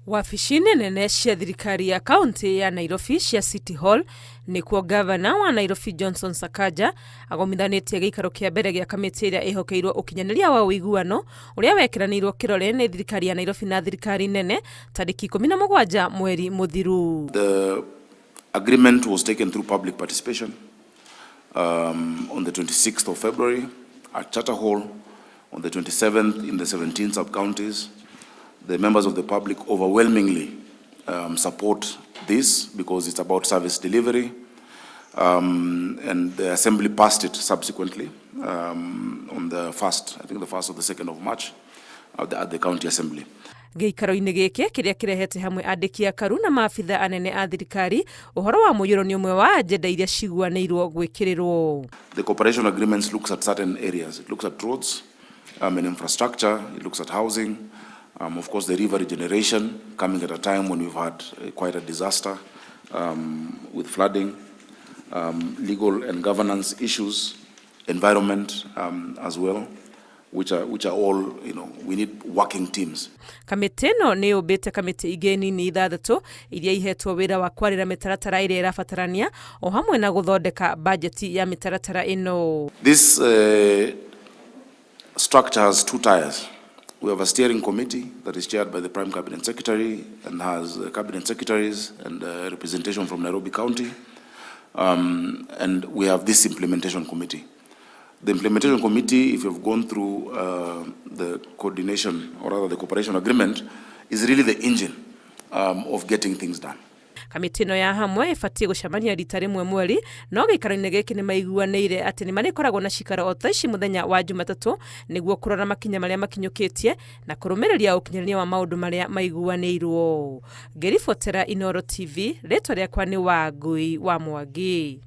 Wabici-inĩ nene cia thirikari ya kaunti ya Nairobi cia City Hall nĩkuo ngavana wa Nairobi Johnson Sakaja agomithanĩtie gĩikaro kĩa mbere gĩa kamĩtĩ ĩrĩa ĩhokeirwo ũkinyanĩria wa ũiguano ũrĩa wekĩranĩirwo kĩrore nĩ thirikari ya Nairobi na thirikari nene tarĩki 17 mweri mũthiru. The agreement was taken through public participation on the 26th of February at Charter Hall, on the 27th in the 17 sub-counties. The members of the public overwhelmingly support this because it's about service delivery. And the Assembly passed it subsequently on the 1st, I think the 1st or the 2nd of March at the County Assembly. Gĩikaro-inĩ gĩkĩ kĩrĩa kĩrehete hamwe andĩki akaru na maabitha anene a thirikari, ũhoro wa mũiyũro nĩ ũmwe wa agenda iria ciguanĩirwo gwĩkĩrĩrwo. The cooperation agreements looks at certain areas. It looks at roads and infrastructure. It looks at housing. Of course, the river regeneration coming at a time when we've had quite a disaster with flooding, legal and governance issues, environment as well, which are all, we need working teams. Kamĩtĩ ĩno nĩ yũmbĩte kamĩtĩ ingĩ nini ithathatũ iria ihetwo wĩra wa kwarĩra mĩtaratara ĩrĩa ĩrabatarania o hamwe na gũthondeka bajeti ya mĩtaratara ĩno. This structure has two tiers. We have a steering committee that is chaired by the Prime Cabinet Secretary and has cabinet secretaries and representation from Nairobi County. And we have this implementation committee. The implementation committee, if you've gone through the coordination, or rather the cooperation agreement, is really the engine of getting things done. Kamĩtĩ ĩno ya hamwe ĩbatiĩ gũcemania rita rĩmwe mweri, no gĩikaro-inĩ gĩkĩ nĩ maiguanĩire atĩ nĩ marĩkoragwo na cikaro o ta ici mũthenya wa Jumatatũ nĩguo kũrora makinya marĩa makinyũkĩtie na kũrũmĩrĩria ũkinyanĩria wa maũndũ marĩa maiguanĩirwo. Ngĩribotera Inooro TV, rĩtwa rĩakwa nĩ Wangui wa Mwangi.